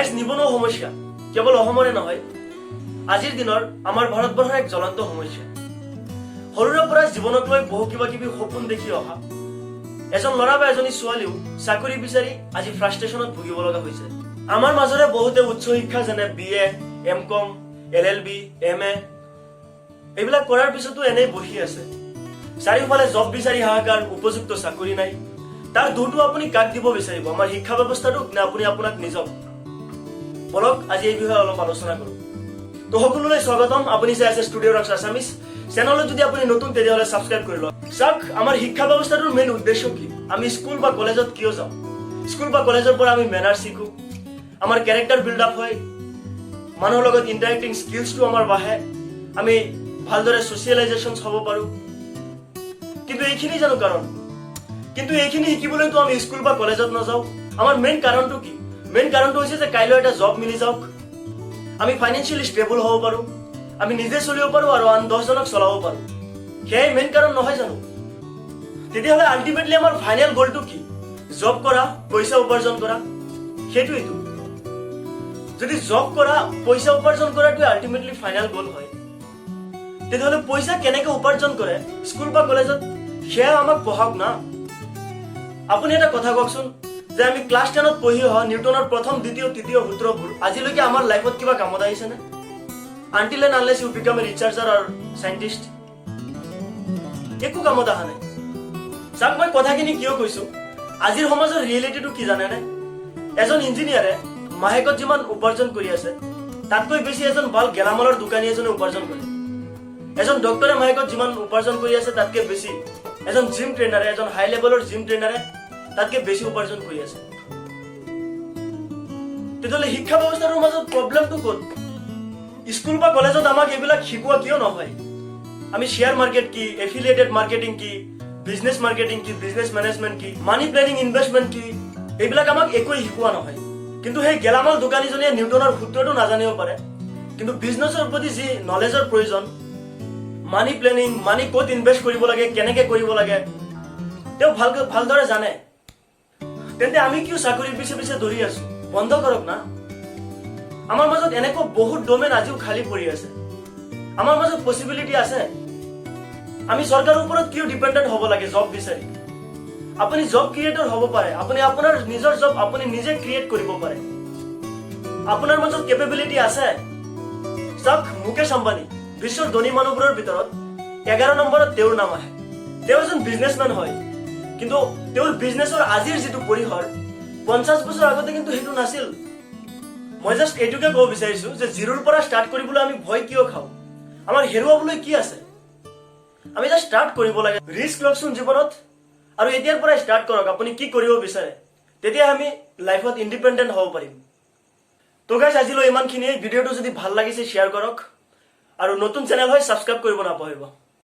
Guys, নিবনুৱা সমস্যা কেৱল অসমৰে নহয়, আজিৰ দিনৰ আমাৰ ভাৰতবৰ্ষৰ এক জ্বলন্ত সমস্যা। সৰুৰে পৰা জীৱনক লৈ বহু কিবা কিবি সপোন দেখি অহা এজন ল'ৰা বা এজনী ছোৱালীও চাকৰি বিচাৰি আজি ফ্ৰাষ্ট্ৰেশ্যনত ভুগিব লগা হৈছে। আমাৰ মাজৰে বহুতে উচ্চ শিক্ষা, যেনে B A, M com, L L B, M A, এইবিলাক কৰাৰ পিছতো এনেই বহি আছে। চাৰিওফালে জব বিচাৰি হাহাকাৰ, উপযুক্ত চাকৰি নাই। তাৰ দোষটো আপুনি কাক দিব বিচাৰিব? আমাৰ শিক্ষা ব্যৱস্থাটোক নে আপুনি আপোনাক নিজক? বলক, আজি এই বিষয়ে অলপ আলোচনা কৰোঁ। তো সকলোলৈ স্বাগতম। আপুনি চাই আছে ষ্টুডিঅ' ৰক্স আছামিছ চেনেলত। যদি আপুনি নতুন, তেতিয়াহ'লে ছাবস্ক্ৰাইব কৰি লওক। চাওক, আমাৰ শিক্ষা ব্যৱস্থাটোৰ মেইন উদ্দেশ্য কি? আমি স্কুল বা কলেজত কিয় যাওঁ? স্কুল বা কলেজৰ পৰা আমি মেনাৰ শিকোঁ, আমাৰ কেৰেক্টাৰ বিল্ড আপ হয়, মানুহৰ লগত ইণ্টাৰেক্টিং স্কিলছটো আমাৰ বাঢ়ে, আমি ভালদৰে ছ'চিয়েলাইজেশ্যন হ'ব পাৰোঁ। কিন্তু এইখিনি জানো কাৰণ? কিন্তু এইখিনি শিকিবলৈতো আমি স্কুল বা কলেজত নাযাওঁ। আমাৰ মেইন কাৰণটো কি? মেইন কাৰণটো হৈছে যে কাইলৈ এটা জব মিলি যাওক, আমি ফাইনেন্সিয়েলি ষ্টেবল হ'ব পাৰোঁ, আমি নিজে চলিব পাৰোঁ আৰু আন 10জনক চলাব পাৰোঁ। সেয়াই মেইন কাৰণ নহয় জানো? তেতিয়াহ'লে আল্টিমেটলি আমাৰ ফাইনেল গ'লটো কি? জব কৰা, পইচা উপাৰ্জন কৰা, সেইটোৱেইতো। যদি জব কৰা, পইচা উপাৰ্জন কৰাটোৱে আল্টিমেটলি ফাইনেল গ'ল হয়, তেতিয়াহ'লে পইচা কেনেকে উপাৰ্জন কৰে স্কুল বা কলেজত সেয়া আমাক পঢ়াওক না। আপুনি এটা কথা কওকচোন যে আমি ক্লাছ 10ত পঢ়ি অহা নিউটনৰ প্ৰথম, দ্বিতীয়, তৃতীয় সূত্ৰবোৰ আজিলৈকে আমাৰ লাইফত কিবা কামত আহিছেনে, until and unless you become a researcher or scientist? একো কামত অহা নাই। চাওক, মই কথাখিনি কিয় কৈছো? আজিৰ সমাজৰ ৰিয়েলিটিটো কি জানেনে? এজন ইঞ্জিনিয়াৰে মাহেকত যিমান উপাৰ্জন কৰি আছে, তাতকৈ বেছি এজন ভাল গেলামালৰ দোকানী এজনে উপাৰ্জন কৰে। এজন ডক্টৰে মাহেকত যিমান উপাৰ্জন কৰি আছে, তাতকৈ বেছি এজন জিম ট্ৰেইনাৰে, এজন হাই লেভেলৰ জিম ট্ৰেইনাৰে তাতকৈ বেছি উপাৰ্জন কৰি আছে। তেতিয়াহ'লে শিক্ষা ব্যৱস্থাটোৰ মাজত প্ৰব্লেমটো ক'ত? স্কুল বা কলেজত আমাক এইবিলাক শিকোৱা কিয় নহয়? আমি শ্বেয়াৰ মাৰ্কেট কি, এফিলিয়েটেড মাৰ্কেটিং কি, বিজনেছ মাৰ্কেটিং কি, বিজনেছ মেনেজমেণ্ট কি, মানি প্লেনিং, ইনভেষ্টমেণ্ট কি, এইবিলাক আমাক একোৱেই শিকোৱা নহয়। কিন্তু সেই গেলামাল দোকানীজনীয়ে নিউটনৰ সূত্ৰটো নাজানিব পাৰে, কিন্তু বিজনেছৰ প্ৰতি যি নলেজৰ প্ৰয়োজন, মানি প্লেনিং, মানি ক'ত ইনভেষ্ট কৰিব লাগে, কেনেকে কৰিব লাগে, তেওঁ ভালকৈ ভালদৰে জানে। তেন্তে আমি কিয় চাকৰিৰ পিছে পিছে দৌৰি আছো? বন্ধ কৰক না। আমাৰ মাজত এনেকুৱা বহুত ডমেইন আজিও খালী পৰি আছে। আমাৰ মাজত পচিবিলিটি আছে। আমি চৰকাৰৰ ওপৰত কিয় ডিপেণ্ডেণ্ট হ'ব লাগে জব বিচাৰি? আপুনি জব ক্ৰিয়েটৰ হ'ব পাৰে। আপুনি আপোনাৰ নিজৰ জব আপুনি নিজে ক্ৰিয়েট কৰিব পাৰে। আপোনাৰ মাজত কেপেবিলিটি আছে। চাওক, মুকেশ আম্বানী, বিশ্বৰ ধনী মানুহবোৰৰ ভিতৰত 11 নম্বৰত তেওঁৰ নাম আহে। তেওঁ এজন বিজনেছমেন হয়, কিন্তু তেওঁৰ বিজনেছৰ আজিৰ যিটো পৰিসৰ, 50 বছৰ আগতে কিন্তু সেইটো নাছিল। মই জাষ্ট এইটোকে ক'ব বিচাৰিছো যে জিৰ'ৰ পৰা ষ্টাৰ্ট কৰিবলৈ আমি ভয় কিয় খাওঁ? আমাৰ হেৰুৱাবলৈ কি আছে? আমি জাষ্ট ষ্টাৰ্ট কৰিব লাগে। ৰিস্ক লওকচোন জীৱনত আৰু এতিয়াৰ পৰাই ষ্টাৰ্ট কৰক আপুনি কি কৰিব বিচাৰে। তেতিয়া আমি লাইফত ইণ্ডিপেণ্ডেণ্ট হ'ব পাৰিম। তো গাইজ, আজিলৈ ইমানখিনিয়ে। ভিডিঅ'টো যদি ভাল লাগিছে, শ্বেয়াৰ কৰক আৰু নতুন চেনেল হয়, ছাবস্ক্ৰাইব কৰিব নাপাহৰিব।